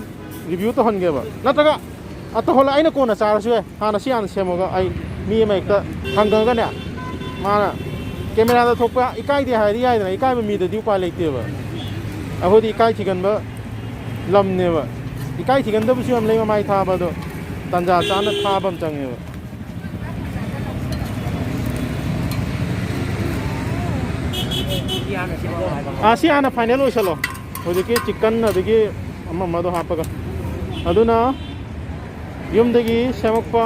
review ꯇꯧꯍꯟꯒꯦꯕ꯫ ꯅꯠꯇ꯭ꯔꯒ ꯑꯇꯣꯞꯄ ꯑꯩꯅ ꯀꯣꯟꯅ ꯆꯥꯔꯁꯨ ꯌꯥꯏ, ꯍꯥꯟꯅ ꯁꯤ ꯍꯥꯟꯅ ꯁꯦꯝꯃꯒ ꯑꯩ ꯃꯤ ꯑꯃ ꯍꯦꯛꯇ ꯍꯪꯉꯒꯅꯦ, ꯃꯥꯅ cameraꯗ ꯊꯣꯛꯄ ꯏꯀꯥꯏꯗꯦ ꯍꯥꯏꯔꯗꯤ ꯌꯥꯏꯗꯅ, ꯏꯀꯥꯏꯕ ꯃꯤꯗꯗꯤ ꯎꯄꯥꯏ ꯂꯩꯇꯦꯕ꯫ ꯑꯩꯈꯣꯏꯗꯤ ꯏꯀꯥꯏ ꯊꯤꯒꯟꯕ ꯂꯝꯅꯦꯕ꯫ ꯏꯀꯥꯏ ꯊꯤꯒꯟꯗꯕꯁꯨ ꯌꯥꯝ ꯂꯩ, ꯃꯃꯥꯏ ꯊꯥꯕ ꯑꯗꯣ ꯇꯥꯟꯖꯥ ꯆꯥꯅ ꯊꯥꯕ ꯑꯃ ꯆꯪꯉꯦꯕ꯫ ꯑꯥ, ꯁꯤ ꯍꯥꯟꯅ ꯐꯥꯏꯅꯦꯜ ꯑꯣꯏꯁꯜꯂꯣ, ꯍꯧꯖꯤꯛꯀꯤ ꯆꯤꯛꯀꯟ ꯑꯗꯒꯤ ꯑꯃ ꯑꯃꯗꯣ ꯍꯥꯞꯄꯒ꯫ ꯑꯗꯨꯅ ꯌꯨꯝꯗꯒꯤ ꯁꯦꯝꯃꯛꯄ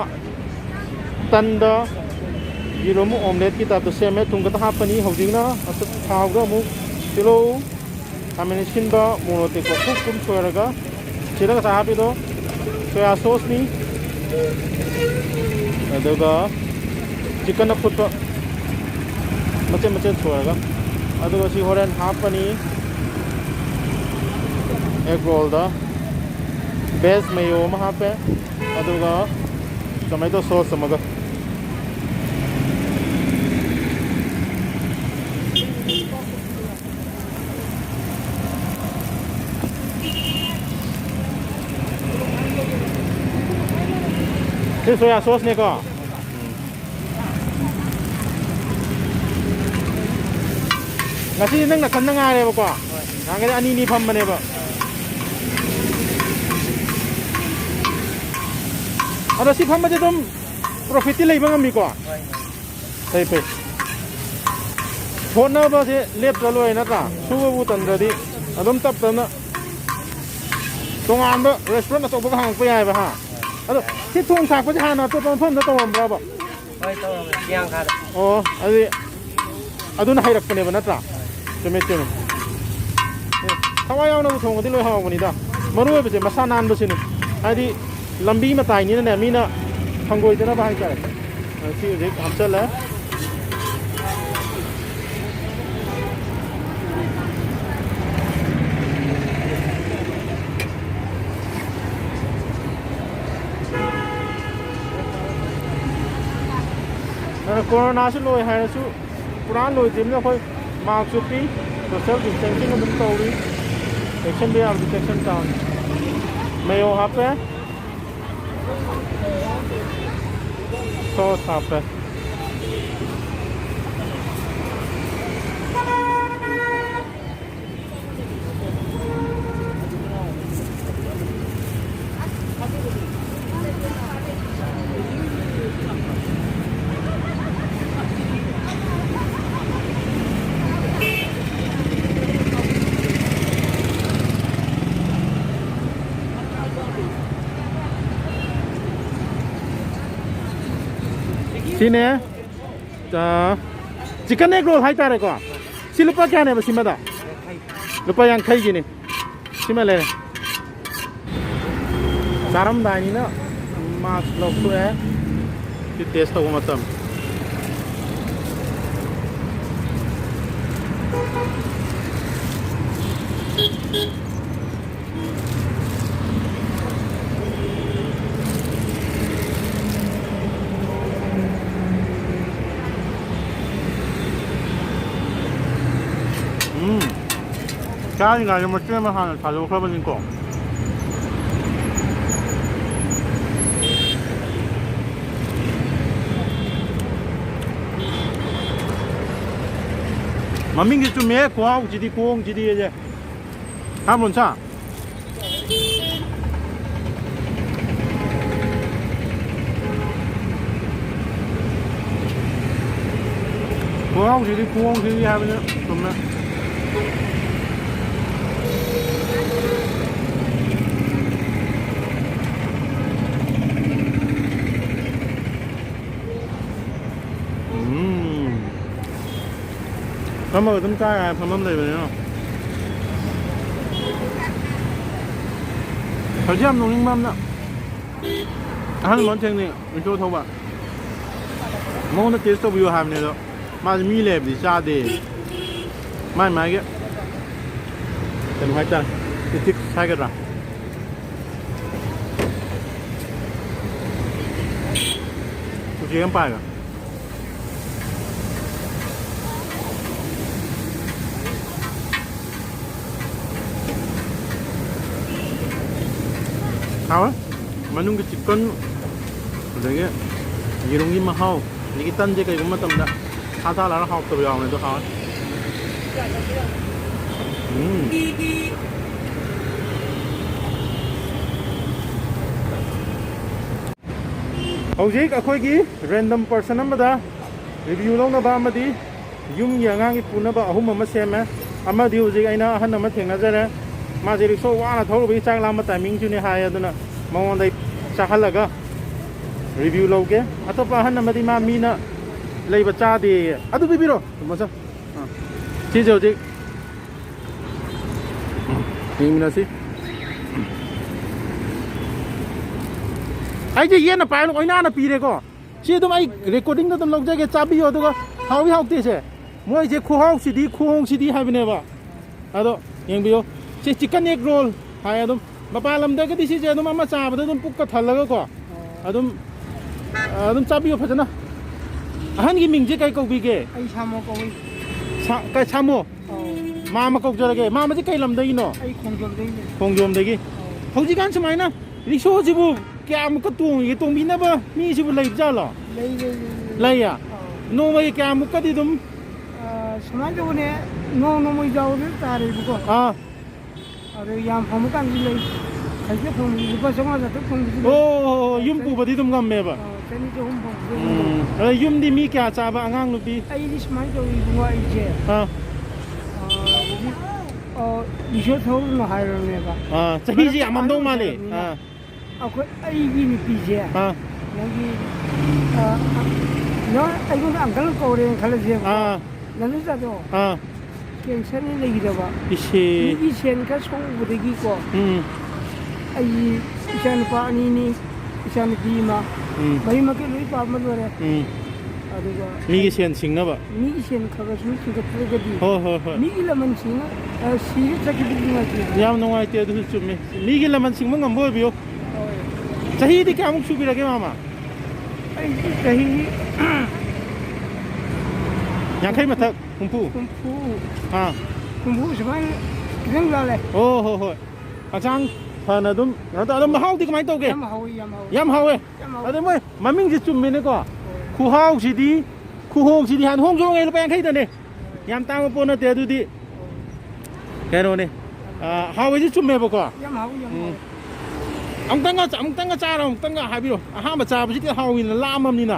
ꯇꯟꯗ ꯌꯦꯔꯨꯝ ꯑꯣꯝꯂꯦꯠꯀꯤ ꯇꯥꯏꯞꯇ ꯁꯦꯝꯃꯦ꯫ ꯊꯨꯝ ꯈꯛꯇ ꯍꯥꯞꯄꯅꯤ꯫ ꯍꯧꯖꯤꯛꯅ ꯊꯥꯎꯗ ꯑꯃꯨꯛ ꯇꯤꯜꯍꯧ, ꯈꯥꯃꯦꯟ ꯑꯁꯤꯟꯕ, ꯃꯣꯔꯣꯛ ꯑꯇꯦꯛꯄ ꯀꯨꯞ ꯀꯨꯞ ꯁꯣꯏꯔꯒ ꯁꯤꯗ ꯉꯁꯥꯏ ꯍꯥꯞꯄꯤꯗꯣ ꯁꯣꯌꯥ ꯁꯣꯁꯅꯤ, ꯑꯗꯨꯒ ꯆꯤꯛꯀꯟ ꯑꯐꯨꯠꯄ ꯃꯆꯦꯠ ꯃꯆꯦꯠ ꯁꯣꯏꯔꯒ, ꯑꯗꯨꯒ ꯁꯤ ꯍꯣꯔꯦꯟ ꯍꯥꯞꯄꯅꯤ ꯑꯦꯒ ꯔꯣꯜꯗ꯫ ꯚꯦꯖ ꯃꯌꯣ ꯑꯃ ꯍꯥꯞꯄꯦ, ꯑꯗꯨꯒ ꯇꯣꯃꯦꯇꯣ ꯁꯣꯁ ꯑꯃꯒ꯫ ꯁꯤ ꯁꯣꯌꯥ ꯁꯣꯁꯅꯦꯀꯣ꯫ ꯉꯁꯤꯗꯤ ꯅꯪ ꯅꯊꯟꯗ ꯉꯥꯏꯔꯦꯕꯀꯣ? ꯅꯍꯥꯟꯒꯩꯗꯤ ꯑꯅꯤ ꯑꯅꯤ ꯐꯝꯕꯅꯦꯕ꯫ ꯑꯗꯣ ꯁꯤ ꯐꯝꯕꯁꯦ ꯑꯗꯨꯝ ꯄ꯭ꯔꯣꯐꯤꯠꯇꯤ ꯂꯩꯕ ꯉꯝꯃꯤꯀꯣ? ꯐꯩ, ꯐꯩ꯫ ꯍꯣꯠꯅꯕꯁꯦ ꯂꯦꯞꯇ꯭ꯔ ꯂꯣꯏꯔꯦ ꯅꯠꯇ꯭ꯔꯥ? ꯁꯨꯕꯕꯨ ꯇꯟꯗ꯭ꯔꯗꯤ ꯑꯗꯨꯝ ꯇꯞ ꯇꯞꯅ ꯇꯣꯉꯥꯟꯕ ꯔꯦꯁꯇꯨꯔꯦꯟ ꯑꯆꯧꯕꯒ ꯍꯥꯡꯉꯛꯄ ꯌꯥꯏꯕ, ꯍꯥ? ꯑꯗꯣ ꯁꯤ ꯊꯣꯡ ꯊꯥꯛꯄꯁꯦ ꯍꯥꯟꯅ ꯑꯇꯣꯞꯄ ꯃꯐꯝꯗ ꯇꯧꯔꯝꯕ꯭ꯔꯕ? ꯍꯣꯏ, ꯇꯧꯔꯝꯃꯦ, ꯄꯤꯌꯥꯡꯈꯥꯗ꯫ ꯑꯣ, ꯑꯗꯨꯗꯤ ꯑꯗꯨꯅ ꯍꯩꯔꯛꯄꯅꯦꯕ ꯅꯠꯇ꯭ꯔꯥ? ꯆꯨꯝꯃꯦ, ꯆꯨꯝꯃꯦ꯫ ꯑꯦ, ꯊꯋꯥꯏ ꯌꯥꯎꯅꯕꯨ ꯊꯣꯡꯉꯗꯤ ꯂꯣꯏ ꯍꯥꯎꯕꯅꯤꯗ꯫ ꯃꯔꯨ ꯑꯣꯏꯕꯁꯦ ꯃꯁꯥ ꯅꯥꯟꯕꯁꯤꯅꯤ꯫ ꯍꯥꯏꯗꯤ ꯂꯝꯕꯤ ꯃꯇꯥꯏꯅꯤꯅꯅꯦ, ꯃꯤꯅ ꯍꯪꯒꯣꯏꯗꯅꯕ ꯍꯥꯏꯇꯥꯔꯦ꯫ ꯑ, ꯁꯤ ꯍꯧꯖꯤꯛ ꯍꯥꯞꯆꯜꯂꯦ꯫ ꯑꯗꯨꯅ ꯀꯣꯔꯣꯅꯥꯁꯨ ꯂꯣꯏ ꯍꯥꯏꯔꯁꯨ, ꯄꯨꯔꯥ ꯂꯣꯏꯗ꯭ꯔꯤꯕꯅꯤꯅ ꯑꯩꯈꯣꯏ ꯃꯥꯛꯁ ꯎꯞꯄꯤ, ꯁꯣꯁꯦꯜ ꯗꯤꯁꯇꯦꯟꯁꯤꯡ ꯑꯗꯨꯝ ꯇꯧꯔꯤ, ꯆꯦꯛꯁꯤꯟꯕ ꯌꯥꯕꯗꯤ ꯆꯦꯛꯁꯤꯟ ꯇꯥꯕꯅꯤ꯫ ꯃꯦꯌꯣ ꯍꯥꯞꯄꯦ, ꯁꯣꯁ ꯍꯥꯞꯄꯦ꯫ ꯁꯤꯅꯦ, ꯑ, chicken egg roll ꯍꯥꯏꯇꯥꯔꯦꯀꯣ꯫ ꯁꯤ ꯂꯨꯄꯥ ꯀꯌꯥꯅꯦꯕ ꯁꯤꯃꯗ? ꯂꯨꯄꯥ ꯌꯥꯡꯈꯩꯒꯤꯅꯤ꯫ ꯁꯤꯃ ꯂꯩꯔꯦ꯫ ꯆꯥꯔꯝꯗꯥꯏꯅꯤꯅ mask ꯂꯧꯊꯣꯛꯑꯦ꯫ ꯁꯤ taste ꯇꯧꯕ ꯃꯇꯝ꯫ ꯎꯝ꯫ ꯆꯥꯔꯤꯉꯩꯗ ꯃꯆꯦꯠ ꯑꯃ ꯍꯥꯟꯅ ꯊꯥꯗꯣꯛꯈ꯭ꯔꯕꯅꯤꯀꯣ꯫ ꯃꯃꯤꯡꯗꯤ ꯆꯨꯝꯃꯦ, ꯈꯨꯍꯥꯎꯁꯤꯗꯤ, ꯈꯨꯍꯣꯡꯁꯤꯗꯤ ꯑꯩꯁꯦ꯫ ꯍꯥ, ꯃꯣꯟꯁꯥ? ꯈꯨꯍꯥꯎꯁꯤꯗꯤ, ꯈꯨꯍꯣꯡꯁꯤꯗꯤ ꯍꯥꯏꯕꯅꯤ, ꯆꯨꯝꯃꯦ꯫ ꯎꯝ꯫ ꯐꯝꯃꯒ ꯑꯗꯨꯝ ꯆꯥ ꯌꯥꯔꯦ, ꯐꯝꯐꯝ ꯂꯩꯕꯅꯤꯅ꯫ ꯍꯧꯖꯤꯛ ꯌꯥꯝ ꯅꯣꯛꯅꯤꯡꯕ ꯑꯃꯅ, ꯑꯍꯜ ꯑꯃ ꯊꯦꯡꯅꯩ, ꯔꯤꯛꯁꯣ ꯊꯧꯕ꯫ ꯃꯉꯣꯟꯗ taste ꯇꯧꯕꯤꯌꯨ ꯍꯥꯏꯕꯅꯦ, ꯑꯗꯣ ꯃꯥꯁꯦ ꯃꯤ ꯂꯩꯔꯕꯗꯤ ꯆꯥꯗꯦ꯫ ꯃꯥꯏ ꯃꯥꯏꯒꯤ ꯀꯩꯅꯣ ꯍꯥꯏꯇꯥꯔꯦ, ethics ꯍꯥꯏꯒꯗ꯭ꯔꯥ? ꯎꯆꯦꯛ ꯑꯃ ꯄꯥꯏꯕ꯫ ꯍꯥꯎꯋꯦ꯫ ꯃꯅꯨꯡꯒꯤ chicken, ꯑꯗꯒꯤ ꯌꯦꯔꯨꯝꯒꯤ ꯃꯍꯥꯎ, ꯑꯗꯒꯤ ꯇꯟꯁꯦ ꯀꯩꯒꯨꯝꯕ ꯃꯇꯝꯗ ꯊꯥ ꯊꯥ ꯂꯥꯛꯑꯒ ꯍꯥꯎꯇꯕ ꯌꯥꯎꯕꯅꯦ, ꯑꯗꯣ ꯍꯥꯎꯋꯦ꯫ ꯎꯝ꯫ ꯍꯧꯖꯤꯛ ꯑꯩꯈꯣꯏꯒꯤ random person ꯑꯃꯗ review ꯂꯧꯅꯕ ꯑꯃꯗꯤ ꯌꯨꯝꯒꯤ ꯑꯉꯥꯡꯒꯤ ꯄꯨꯅꯕ ꯑꯍꯨꯝ ꯑꯃ ꯁꯦꯝꯃꯦ꯫ ꯑꯃꯗꯤ ꯍꯧꯖꯤꯛ ꯑꯩꯅ ꯑꯍꯟ ꯑꯃ ꯊꯦꯡꯅꯖꯔꯦ꯫ ꯃꯥꯁꯦ ꯔꯤꯛꯁꯣ ꯋꯥꯅ ꯊꯧꯔꯨꯕꯒꯤ ꯆꯥꯛ ꯂꯥꯝꯕ timing ꯁꯨꯅꯤ ꯍꯥꯏ, ꯑꯗꯨꯅ ꯃꯉꯣꯟꯗ ꯑꯩ ꯆꯥꯍꯜꯂꯒ ꯔꯤꯚ꯭ꯌꯨ ꯂꯧꯒꯦ꯫ ꯑꯇꯣꯞꯄ ꯑꯍꯟ ꯑꯃꯗꯤ ꯃꯥ ꯃꯤꯅ ꯂꯩꯕ ꯆꯥꯗꯦꯌꯦ꯫ ꯑꯗꯨ ꯄꯤꯕꯤꯔꯣ, ꯃꯆꯥ꯫ ꯑꯥ꯫ ꯁꯤꯁꯦ ꯍꯧꯖꯤꯛ ꯌꯦꯡꯃꯤꯟꯅꯁꯤ꯫ ꯑꯩꯁꯦ ꯌꯦꯟꯅ ꯄꯥꯏꯔꯒ ꯑꯣꯏꯅꯥꯅ ꯄꯤꯔꯦꯀꯣ꯫ ꯁꯤ ꯑꯗꯨꯝ ꯑꯩ ꯔꯦꯀꯣꯔꯗꯤꯡꯗ ꯑꯗꯨꯝ ꯂꯧꯖꯒꯦ, ꯆꯥꯕꯤꯌꯣ꯫ ꯑꯗꯨꯒ ꯍꯥꯎꯏ ꯍꯥꯎꯇꯦꯁꯦ ꯃꯣꯏꯁꯦ ꯈꯨꯍꯥꯎꯁꯤꯗꯤ, ꯈꯨꯍꯣꯡꯁꯤꯗꯤ ꯍꯥꯏꯕꯅꯦꯕ꯫ ꯑꯗꯣ ꯌꯦꯡꯕꯤꯌꯨ꯫ ꯁꯤ ꯆꯤꯛꯀꯟ ꯑꯦꯒ ꯔꯣꯜ ꯍꯥꯏ꯫ ꯑꯗꯨꯝ ꯃꯄꯥꯟ ꯂꯝꯗꯒꯗꯤ ꯁꯤꯁꯦ ꯑꯗꯨꯝ ꯑꯃ ꯆꯥꯕꯗ ꯑꯗꯨꯝ ꯄꯨꯛꯀ ꯊꯜꯂꯒꯀꯣ꯫ ꯑꯗꯨꯝ, ꯑꯗꯨꯝ ꯆꯥꯕꯤꯌꯨ ꯐꯖꯅ꯫ ꯑꯍꯟꯒꯤ ꯃꯤꯡꯁꯦ ꯀꯩ ꯀꯧꯕꯤꯒꯦ? ꯑꯩ ꯁꯥꯃꯣ ꯀꯧꯏ꯫ ꯁꯥ-, ꯀꯩ ꯁꯥꯃꯣ? ꯑꯧ꯫ ꯃꯥꯃ ꯀꯧꯖꯔꯒꯦ꯫ ꯃꯥꯃꯁꯦ ꯀꯩ ꯂꯝꯗꯒꯤꯅꯣ? ꯑꯩ ꯈꯣꯡꯖꯣꯝꯗꯒꯤꯅꯦ꯫ ꯈꯣꯡꯖꯣꯝꯗꯒꯤ꯫ ꯑꯧ꯫ ꯍꯧꯖꯤꯛꯀꯥꯟ ꯁꯨꯃꯥꯏꯅ ꯔꯤꯛꯁꯣꯁꯤꯕꯨ ꯀꯌꯥꯃꯨꯛꯀ ꯇꯣꯡꯉꯤꯒꯦ? ꯇꯣꯡꯕꯤꯅꯕ ꯃꯤꯁꯤꯕꯨ ꯂꯩꯕꯖꯥꯠꯂꯣ? ꯂꯩ, ꯂꯩ, ꯂꯩ, ꯂꯩ꯫ ꯂꯩꯌꯦ? ꯑꯧ꯫ ꯅꯣꯡꯃꯒꯤ ꯀꯌꯥꯃꯨꯛꯀꯗꯤ ꯑꯗꯨꯝ? ꯑꯥ, ꯁꯨꯃꯥꯏꯅ ꯇꯧꯕꯅꯦ, ꯅꯣꯡ ꯅꯣꯡꯃꯒꯤ ꯌꯥꯎꯕꯗ ꯇꯥꯔꯦꯕꯀꯣ꯫ ꯑꯥ꯫ ꯑꯗꯣ ꯌꯥꯝ ꯐꯪꯕ ꯀꯥꯟꯗꯤ ꯂꯩ꯫ ꯈꯖꯤꯛ ꯐꯪꯕꯗꯤ ꯂꯨꯄꯥ ꯆꯥꯝꯃꯉꯥ ꯆꯥꯇ꯭ꯔꯨꯛ ꯐꯪꯕꯁꯨ ꯂꯩ꯫ ꯑꯣ, ꯑꯣ, ꯑꯣ, ꯌꯨꯝ ꯄꯨꯕꯗꯤ ꯑꯗꯨꯝ ꯉꯝꯃꯦꯕ? ꯑꯥ, ꯆꯅꯤ ꯆꯍꯨꯝ ꯐꯪꯕꯁꯨ ꯑꯗꯨꯝ ꯎꯝ꯫ ꯂꯩ꯫ ꯑꯗꯣ ꯌꯨꯝꯗꯤ ꯃꯤ ꯀꯌꯥ ꯆꯥꯕ ꯑꯉꯥꯡ ꯅꯨꯄꯤ? ꯑꯩꯗꯤ ꯁꯨꯃꯥꯏꯅ ꯇꯧꯋꯤ ꯏꯕꯨꯡꯉꯣ ꯑꯩꯁꯦ꯫ ꯑꯥ꯫ ꯑꯥ, ꯍꯧꯖꯤꯛ, ꯑꯥ, ꯔꯤꯛꯁꯣ ꯊꯧꯔꯨꯅꯨ ꯍꯥꯏꯔꯕꯅꯦꯕ꯫ ꯑꯥ, ꯆꯍꯤꯁꯤ ꯃꯔꯝ ꯌꯥꯝꯃꯝꯗꯧ ꯃꯥꯜꯂꯦ꯫ ꯆꯥꯗꯕꯅꯤꯅ꯫ ꯑꯥ꯫ ꯑꯩꯈꯣꯏ, ꯑꯩꯒꯤ ꯅꯨꯄꯤꯁꯦ, ꯑꯥ꯫ ꯅꯪꯒꯤ, ꯑ, ꯅꯪ ꯑꯩꯉꯣꯟꯗ ꯑꯪꯀꯜ ꯀꯧꯔꯦꯅ ꯈꯜꯂꯁꯦꯕꯀꯣ꯫ ꯑꯥ꯫ ꯅꯪꯒꯤ ꯏꯆꯥꯗꯣ ꯑꯥ꯫ ꯀꯦꯟꯁꯔꯅ ꯂꯩꯈꯤꯗꯕ꯫ ꯏꯁꯦ꯫ ꯃꯤꯒꯤ ꯁꯦꯟ ꯈꯔ ꯁꯣꯛꯎꯕꯗꯒꯤꯀꯣ꯫ ꯎꯝ꯫ ꯑꯩꯒꯤ ꯏꯆꯥꯅꯨꯄꯥ ꯑꯅꯤꯅꯤ, ꯏꯆꯥꯅꯨꯄꯤ ꯑꯃ, ꯎꯝ꯫ ꯃꯔꯤꯃꯛꯀꯤ ꯂꯣꯏ ꯄꯥꯝꯕ ꯂꯣꯏꯔꯦ꯫ ꯎꯝ꯫ ꯑꯗꯨꯒ ꯃꯤꯒꯤ ꯁꯦꯟ ꯁꯤꯡꯅꯕ꯫ ꯃꯤꯒꯤ ꯁꯦꯟ ꯈꯔ ꯈꯔ ꯁꯨꯝ ꯆꯤꯡꯈꯠꯇ꯭ꯔꯒꯗꯤ ꯍꯣꯏ, ꯍꯣꯏ, ꯍꯣꯏ꯫ ꯃꯤꯒꯤ ꯂꯃꯟꯁꯤꯡꯅ, ꯑ, ꯁꯤꯔ ꯆꯠꯈꯤꯕꯗꯤ ꯅꯨꯡꯉꯥꯏꯇꯦꯗꯅ꯫ ꯌꯥꯝ ꯅꯨꯡꯉꯥꯏꯇꯦ, ꯑꯗꯨꯁꯨ ꯆꯨꯝꯃꯤ꯫ ꯃꯤꯒꯤ ꯂꯃꯟ ꯁꯤꯡꯕ ꯉꯝꯕ ꯑꯣꯏꯕꯤꯌꯨ꯫ ꯍꯣꯏ꯫ ꯆꯍꯤꯗꯤ ꯀꯌꯥꯃꯨꯛ ꯁꯨꯕꯤꯔꯒꯦ, ꯃꯥꯃ? ꯑꯩꯗꯤ ꯆꯍꯤ ꯌꯥꯡꯈꯩ ꯃꯊꯛ, ꯍꯨꯝꯐꯨ? ꯍꯨꯝꯐꯨ꯫ ꯑꯥ꯫ ꯍꯨꯝꯐꯨ ꯁꯨꯃꯥꯏꯅ ꯈꯤꯇꯪ ꯂꯥꯜꯂꯦ꯫ ꯑꯣ, ꯍꯣ, ꯍꯣꯏ꯫ ꯍꯛꯆꯥꯡ ꯐꯅ ꯑꯗꯨꯝ ꯀꯩꯅꯣ ꯇꯧ-, ꯑꯗꯣ ꯃꯍꯥꯎꯗꯤ ꯀꯃꯥꯏꯅ ꯇꯧꯒꯦ? ꯌꯥꯝ ꯍꯥꯎꯋꯤ, ꯌꯥꯝ ꯍꯥꯎꯋꯤ꯫ ꯌꯥꯝ ꯍꯥꯎꯋꯦ? ꯌꯥꯝ ꯍꯥꯎꯋꯤ꯫ ꯑꯗꯣ ꯃꯣꯏ ꯃꯃꯤꯡꯁꯦ ꯆꯨꯝꯃꯤꯅꯦꯀꯣ? ꯍꯣꯏ꯫ ꯈꯨꯍꯥꯎꯁꯤꯗꯤ, ꯈꯨꯍꯣꯡꯁꯤꯗꯤ ꯍꯥꯟꯅ ꯍꯣꯡꯁꯨ ꯍꯣꯡꯉꯦ, ꯂꯨꯄꯥ ꯌꯥꯡꯈꯩꯗꯅꯦ꯫ ꯌꯥꯝ ꯇꯥꯡꯕ ꯄꯣꯠ ꯅꯠꯇꯦ ꯑꯗꯨꯗꯤ꯫ ꯀꯩꯅꯣꯅꯦ꯫ ꯑ, ꯍꯥꯎꯕꯁꯤ ꯆꯨꯝꯃꯦꯕꯀꯣ꯫ ꯌꯥꯝ ꯍꯥꯎꯋꯤ, ꯌꯥꯝ ꯎꯝ꯫ ꯍꯥꯎꯋꯤ꯫ ꯑꯃꯨꯛꯇꯪꯒ ꯆꯥ-, ꯑꯃꯨꯛꯇꯪꯒ ꯆꯥꯔꯣ, ꯑꯃꯨꯛꯇꯪꯒ ꯍꯥꯏꯕꯤꯔꯣ꯫ ꯑꯍꯥꯟꯕ ꯆꯥꯕꯁꯤꯗꯤ ꯍꯥꯎꯋꯤꯅ ꯂꯥꯝꯃꯕꯅꯤꯅ꯫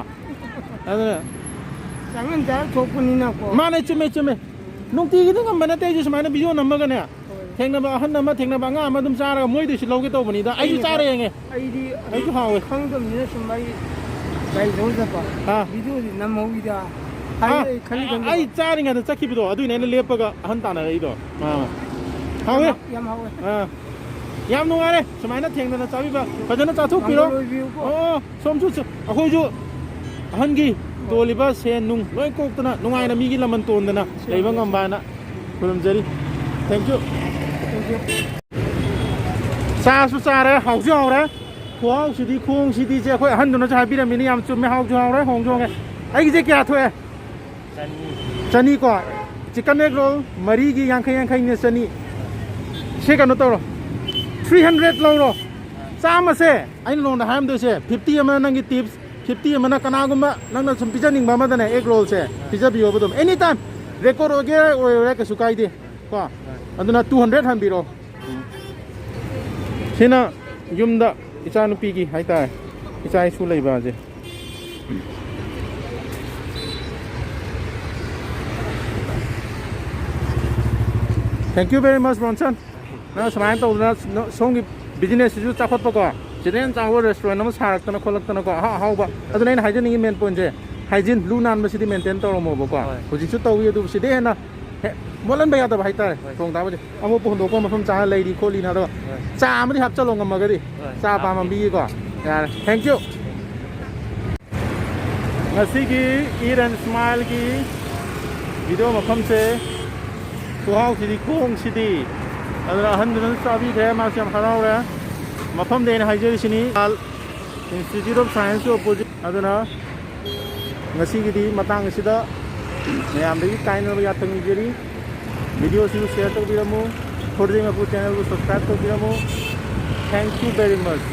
ꯑꯗꯨꯅ ꯆꯥꯃꯤꯟ ꯆꯥꯔ ꯊꯣꯛꯄꯅꯤꯅꯀꯣ꯫ ꯃꯥꯅꯦ, ꯆꯨꯝꯃꯦ, ꯆꯨꯝꯃꯦ꯫ ꯅꯨꯡꯇꯤꯒꯤꯗꯤ ꯉꯝꯕ ꯅꯠꯇꯦ ꯑꯩꯁꯨ ꯁꯨꯃꯥꯏꯅ ꯚꯤꯗꯤꯑꯣ ꯅꯝꯃꯒꯅꯦ꯫ ꯍꯣꯏ꯫ ꯊꯦꯡꯅꯕ ꯑꯍꯟ ꯑꯃ, ꯊꯦꯡꯅꯕ ꯑꯉꯥꯡ ꯑꯃ ꯑꯗꯨꯝ ꯆꯥꯔꯒ ꯃꯣꯏꯗꯩꯁꯨ ꯂꯧꯒꯦ ꯇꯧꯕꯅꯤꯗ꯫ ꯑꯩꯁꯨ ꯑꯩꯅ ꯆꯥꯔ ꯌꯦꯡꯉꯦ꯫ ꯑꯩꯗꯤ ꯑꯩꯁꯨ ꯍꯥꯎꯋꯦ꯫ ꯈꯪꯗꯕꯅꯤꯅ ꯁꯨꯝ ꯑꯩ ꯒꯥꯔꯤ ꯊꯧꯔ ꯆꯠꯄ꯫ ꯑꯥ꯫ ꯚꯤꯗꯤꯑꯣꯗꯤ ꯅꯝꯍꯧꯋꯤꯗ꯫ ꯑꯥ, ꯍꯥꯏꯗꯤ ꯑꯩ ꯈꯜꯂꯤ ꯈꯟꯗꯕ꯫ ꯑꯩ ꯆꯥꯔꯤꯉꯩꯗ ꯆꯠꯈꯤꯕꯗꯣ ꯑꯗꯨꯏꯅꯦ ꯑꯩꯅ ꯂꯦꯞꯄꯒ ꯑꯍꯟ ꯇꯥꯟꯅꯔꯛꯏꯗꯣ꯫ ꯑꯥ꯫ ꯍꯥꯎꯋꯦ꯫ ꯌꯥꯝ ꯍꯥꯎꯋꯦ꯫ ꯑꯥ꯫ ꯌꯥꯝ ꯅꯨꯡꯉꯥꯏꯔꯦ ꯁꯨꯃꯥꯏꯅ ꯊꯦꯡꯅꯅ ꯆꯥꯕꯤꯕ꯫ ꯐꯖꯅ ꯆꯥꯊꯣꯛꯄꯤꯔꯣ꯫ ꯃꯪꯒꯣꯜ ꯑꯣꯏꯕꯤꯌꯨꯀꯣ꯫ ꯑꯣ, ꯁꯣꯝꯁꯨ ꯆ-, ꯑꯩꯈꯣꯏꯁꯨ ꯑꯍꯟꯒꯤ ꯇꯣꯜꯂꯤꯕ ꯁꯦꯟ ꯅꯨꯡ ꯂꯣꯏ ꯀꯣꯛꯇꯅ ꯅꯨꯡꯉꯥꯏꯅ ꯃꯤꯒꯤ ꯂꯃꯟ ꯇꯣꯟꯗꯅ ꯂꯩꯕ ꯉꯝꯕ ꯍꯥꯏꯅ ꯈꯨꯔꯨꯝꯖꯔꯤ꯫ Thank you꯫ ꯆꯥꯁꯨ ꯆꯥꯔꯦ, ꯍꯥꯎꯁꯨ ꯍꯥꯎꯔꯦ꯫ ꯈꯨꯍꯥꯎꯁꯤꯗꯤ, ꯈꯨꯍꯣꯡꯁꯤꯗꯤ ꯏꯆꯦ, ꯑꯩꯈꯣꯏ ꯑꯍꯟꯗꯨꯅꯁꯨ ꯍꯥꯏꯕꯤꯔꯝꯃꯤꯅꯤ, ꯌꯥꯝ ꯆꯨꯝꯃꯦ, ꯍꯥꯎꯁꯨ ꯍꯥꯎꯔꯦ, ꯍꯣꯡꯁꯨ ꯍꯣꯡꯉꯦ꯫ ꯑꯩꯒꯤꯁꯦ ꯀꯌꯥ ꯊꯣꯛꯑꯦ? ꯆꯅꯤ꯫ ꯆꯅꯤꯀꯣ? Chicken egg roll ꯃꯔꯤꯒꯤ ꯌꯥꯡꯈꯩ ꯌꯥꯡꯈꯩꯅꯦ, ꯆꯅꯤ꯫ ꯁꯤ ꯀꯩꯅꯣ ꯇꯧꯔꯣ, three hundred ꯂꯧꯔꯣ꯫ ꯆꯥꯝꯃꯁꯦ ꯑꯩꯅ ꯅꯉꯣꯟꯗ ꯍꯥꯏꯔꯝꯗꯣꯏꯁꯦ, fifty ꯑꯃꯅ ꯅꯪꯒꯤ tips, fifty ꯑꯃꯅ ꯀꯅꯥꯒꯨꯝꯕ ꯅꯪꯅ ꯁꯨꯝ ꯄꯤꯖꯅꯤꯡꯕ ꯑꯃꯗꯅꯦ, egg rollꯁꯦ ꯄꯤꯖꯕꯤꯌꯣꯕ ꯑꯗꯨꯝ, any time꯫ Record ꯑꯣꯏꯒꯦꯔꯥ ꯑꯣꯏꯔꯣꯏꯔꯥ ꯀꯩꯁꯨ ꯀꯥꯏꯗꯦ ꯀꯣ꯫ ꯑꯗꯨꯅ two hundred ꯍꯟꯕꯤꯔꯣ꯫ ꯁꯤꯅ ꯌꯨꯝꯗ ꯏꯆꯥꯅꯨꯄꯤꯒꯤ ꯍꯥꯏꯇꯥꯔꯦ, ꯏꯆꯥ ꯏꯁꯨ ꯂꯩꯕꯁꯦ꯫ Thank you very much, Bronson꯫ ꯅꯪ ꯁꯨꯃꯥꯏꯅ ꯇꯧꯗꯅ ꯅ-, ꯁꯣꯝꯒꯤ businessꯁꯤꯁꯨ ꯆꯥꯎꯈꯠꯄꯀꯣ, ꯁꯤꯗ ꯍꯦꯟꯅ ꯆꯥꯎꯕ restaurant ꯑꯃ ꯁꯥꯔꯛꯇꯅ ꯈꯣꯠꯂꯛꯇꯅꯀꯣ, ꯑꯍꯥꯎ ꯑꯍꯥꯎꯕ꯫ ꯑꯗꯨꯅ ꯑꯩꯅ ꯍꯥꯏꯖꯅꯤꯡꯉꯤ main pointꯁꯦ, hygiene, ꯂꯨ ꯅꯥꯟꯕꯁꯤꯗꯤ maintain ꯇꯧꯔꯝꯃꯣꯕꯀꯣ꯫ ꯍꯣꯏ꯫ ꯍꯧꯖꯤꯛꯁꯨ ꯇꯧꯏ, ꯑꯗꯨꯕꯨ ꯁꯤꯗꯩ ꯍꯦꯟꯅ ꯍꯦ-, ꯃꯣꯠꯍꯟꯕ ꯌꯥꯗꯕ ꯍꯥꯏꯇꯥꯔꯦ꯫ ꯍꯣꯏ꯫ ꯈꯨꯗꯣꯡ ꯆꯥꯕꯁꯦ ꯑꯃꯣꯠꯄ ꯍꯨꯟꯗꯣꯛꯄ ꯃꯐꯝ ꯆꯥꯅ ꯂꯩꯔꯤ ꯈꯣꯠꯂꯤꯅ, ꯑꯗꯣ ꯍꯣꯏ꯫ ꯆꯥ ꯑꯃꯗꯤ ꯍꯥꯞꯆꯜꯂꯣ ꯉꯝꯃꯒꯗꯤ꯫ ꯍꯣꯏ, ꯆꯥ ꯄꯥꯝꯕ ꯍꯥꯞꯀꯦ꯫ ꯃꯤꯒꯤꯀꯣ꯫ ꯌꯥꯔꯦ, thank you꯫ ꯉꯁꯤꯒꯤ Eat and Smileꯒꯤ video ꯃꯐꯝꯁꯦ, ꯈꯨꯍꯥꯎꯁꯤꯗꯤ, ꯈꯨꯍꯣꯡꯁꯤꯗꯤ꯫ ꯑꯗꯨꯅ ꯑꯍꯟꯗꯨꯅꯁꯨ ꯆꯥꯕꯤꯈ꯭ꯔꯦ, ꯃꯥꯁꯨ ꯌꯥꯝ ꯍꯔꯥꯎꯔꯦ꯫ ꯃꯐꯝꯗꯤ ꯑꯩꯅ ꯍꯥꯏꯖꯔꯤꯁꯤꯅꯤ, Institute of Science opposite꯫ ꯑꯗꯨꯅ ꯉꯁꯤꯒꯤꯗꯤ ꯃꯇꯥꯡ ꯑꯁꯤꯗ ꯃꯌꯥꯝꯗꯒꯤ ꯀꯥꯏꯅꯕ ꯌꯥꯊꯪ ꯅꯤꯖꯔꯤ꯫ Videoꯁꯤꯕꯨ share ꯇꯧꯕꯤꯔꯝꯃꯨ, ꯈꯣꯔꯖꯩ ꯃꯄꯨ channelꯕꯨ subscribe ꯇꯧꯕꯤꯔꯝꯃꯨ꯫ Thank you very much꯫